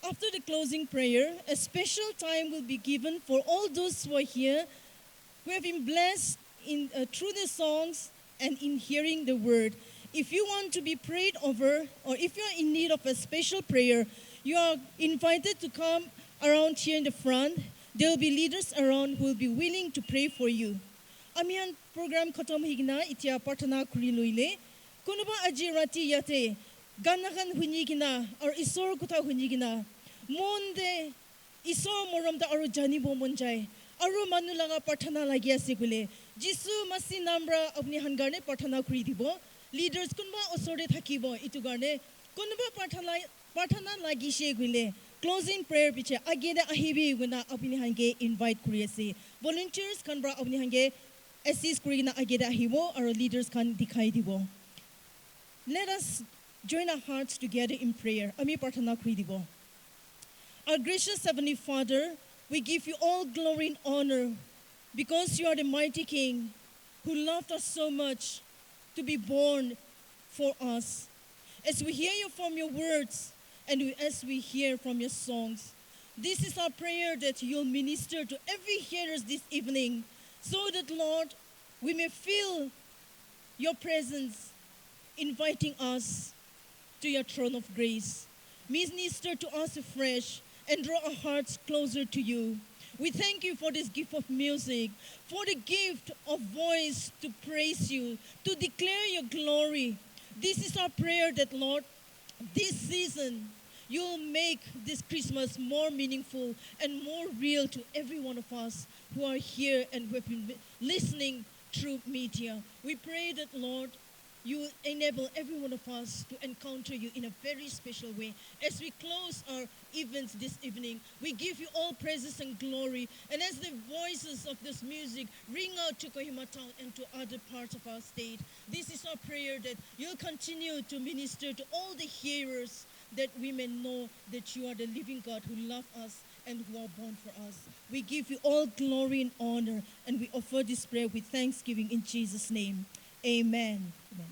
After the closing prayer, a special time will be given for all those who are here, who have been blessed in, uh, through the songs and in hearing the word. If you want to be prayed over, or if you are in need of a special prayer, you are invited to come around here in the front. There will be leaders around who will be willing to pray for you. Ami khan program khatam hoikena itia prarthana kuri loile. Kunuba aji rati yate gana khan huni kena aru Isor kotha huni kena mon te Isor morom ta aru janibo mon jai. Aru manu laga prarthana lagi ase koile, Jisu Masih naam para apni khan karne prarthana kuri dibo. Leaders kunba osor te thakibo, itu karne kunba prarthana, prarthana lagise koile, closing prayer piche age te ahibi koina apni khan ke invite kuri ase. Volunteers khan para apni khan ke assist kuri kena age te ahibo aru leaders khan dikhai dibo. Let us join our hearts together in prayer. Ami prarthana kuri dibo. Our gracious Heavenly Father, we give you all glory and honor because you are the mighty King who loved us so much to be born for us. As we hear you from your words and we, as we hear from your songs, this is our prayer that you'll minister to every hearers this evening, so that, Lord, we may feel your presence inviting us to your throne of grace. Minister to us afresh and draw our hearts closer to you. We thank you for this gift of music, for the gift of voice to praise you, to declare your glory. This is our prayer that, Lord, this season you'll make this Christmas more meaningful and more real to every one of us who are here and who have been listening through media. We pray that, Lord, you will enable every one of us to encounter you in a very special way. As we close our events this evening, we give you all praises and glory. And as the voices of this music ring out to Kohima town and to other parts of our state, this is our prayer that you'll continue to minister to all the hearers, that we may know that you are the living God who love us and who are born for us. We give you all glory and honor, and we offer this prayer with thanksgiving in Jesus' name. Amen. Amen.